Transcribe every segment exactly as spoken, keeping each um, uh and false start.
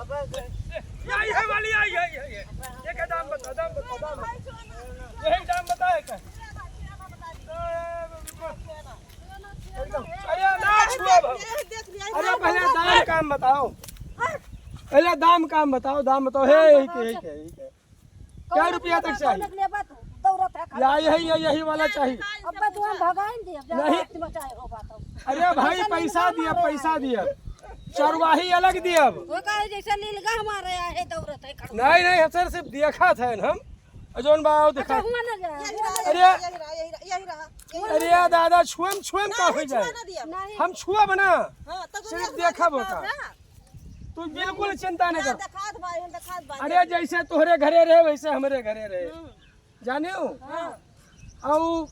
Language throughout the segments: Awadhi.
यही है वाली, यही, यही, यही, यही। ये का दाम बता, दाम बता, दाम बता। यही दाम बता है का? अरे ना छुआ भाई। अरे पहले दाम काम बताओ, पहले दाम काम बताओ, दाम बताओ। हे, यही के, यही के, यही के। कै रुपया तक चाहिए? या यही, यही, यही वाला चाहिए? अब बस हम भगाएंगे, अब नहीं। अरे भाई, पैसा दिया, पैसा दिया, चरवाही अलग दिया। वो कहे जैसे लीलगा हमारे यहाँ है, दौड़त है खड़ा। नहीं, नहीं, हम सर सिर्फ देखा था हम। और जौन बा, वो देखा। अच्छा, हुआ ना जाए। अरे, अरे दादा, छुएम, छुएम का हो जाए? नहीं। हम छुआ बना, हाँ, तो सिर्फ देखा बोका। तू बिल्कुल चिंता नहीं कर। अरे, जैसे तोहरे घरे रहे, वैसे हमरे घरे रहे। जाने हो? हाँ। अउ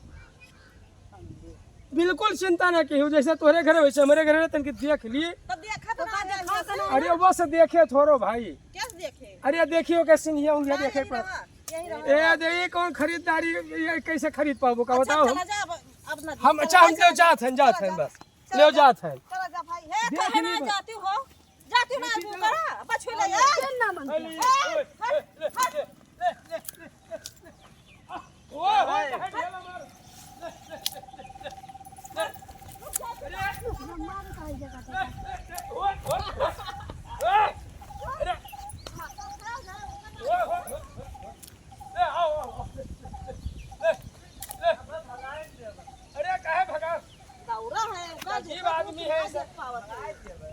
बिल्कुल चिंता ना किहू, जैसे तोहरे घरे, वैसे हमरे घरे रहे, तनके देख लिए। तो देखा तो ना, देखा तो ना। अरे, वो से देखे थोड़ो भाई। कैसे देखे? अरे, देखियो के सिंघिया उंघिया देखे पर। ए, दे, ये कौन खरीदारी, ये कैसे खरीद पाबो का, अच्छा, बताओ? चला जा, अब, अब हम, अच्छा, हम ले जात हैं, जात हैं बस। ले जात हैं। चला जा भाई। हे, देख कहे ना जाती हो? जाती ना, तू करा, बछुए ले जा। ए, हट, हट, हट। अरे, काहे भगा? दौरा है, ओकर अजीब देखा आदमी है।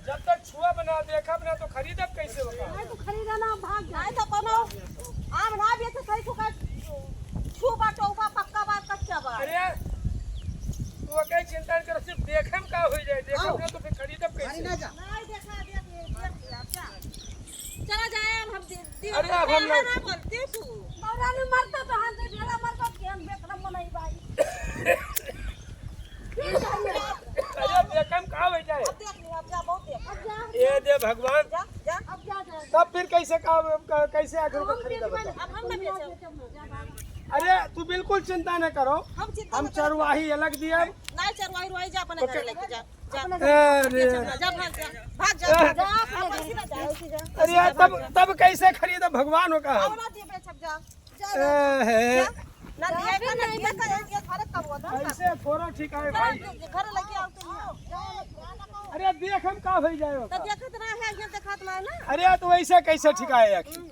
जब तक छुअब ना, देखब ना, तो खरीदब कैसे ओका? नहीं तो खरीदा ना, भाग जा। नहीं तो कोनो आम ना बेचे, सही को का छू बा, टोबा, पक्का बा, कच्चा बा। अरे, तू ओके चिंता न कर, सिर्फ देखे में का हो जाए, देखब ना तो फिर खरीदब कैसे? नहीं देखा, देख, देख लिया, जा। चला जाए, अब हम दे, दे, अरे, अब हम ना बोलती तू। दौरा में मरता तो हम तो ढेला मरता कि हम बेच रहा मनई भाई। अरे, देखम का हो जाए? अब देख लिया, अब जा, बहुत देख। अब जा। ए दे भगवान। जा, जा। अब जा, जा। तब फिर कैसे का, का, कैसे आखिर में खरीदा बता? अब हम ना बेचब। अरे, तू बिल्कुल चिंता न करो। हम चिंता हम न करो। चरवाही अलग दिया। नहीं, चरवाही रुआही जा, अपने घर लेके जा। जा। अरे। जा, भाग जा। भाग जा। जा, अपने घर। जा, उसी जा। अरे यार, तब, तब कैसे खरीदा भगवान हो का? अब ना दिए बेचब, जा। जा, जा। ए, हे। जा। ना दिए का, ना दिए का, ये, ये घर कब हुआ था? ऐसे थोड़ा ठिकाए भाई। घर, घर लेके आओ तुम। अरे देख हम का हो जाए तो होता। देखत ना है, ये देखत ना है ना। अरे तो वैसे कैसे ठिकाए आखिर? हम्म।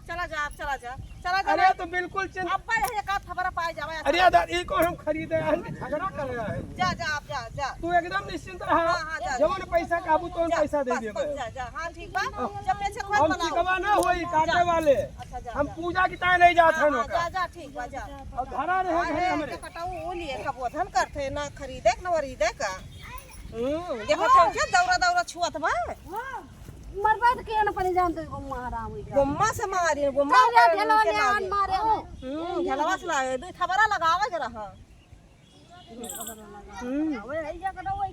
चला जा, आप चला जा, चला जा। अरे तो बिल्कुल चिंता। अब भाई एक आध खबर पाए जावे। अरे यार, ई को हम खरीदे हैं, झगड़ा कर रहा है। जा, जा, आप जा, जा। तू एकदम निश्चिंत रहा। हाँ, हाँ, जा, जवन जा। पैसा काबू तो जा, पैसा दे बस, दे बस, भाई। जा, जा, हाँ, ठीक बा। हाँ। जब पैसे खोल हम बनाओ। चिकवा ना होई काटे जा। वाले। अच्छा, जा, हम जा। पूजा की ताय नहीं जात हाँ, हन हाँ, ओका। जा, जा, ठीक बा, जा। अब धरा रहे हाँ, घर ये हमरे। कटाऊ वो लिए कब वधन करते ना खरीदे ना वरीदे का। हम्म, देखो तो क्या दौरा दौरा छुअत बा। हाँ, मरबा तो के न पनी जानते गुम्मा हराम हुई। गुम्मा से मारी, गुम्मा चल जा, पर ढेलवा उनके ले आन लागे। मारे हो। हम्म, ढेलवा से लागे, दू थबरा लगावे के रहा। हम्म। अबे, ऐसा करो, वैसे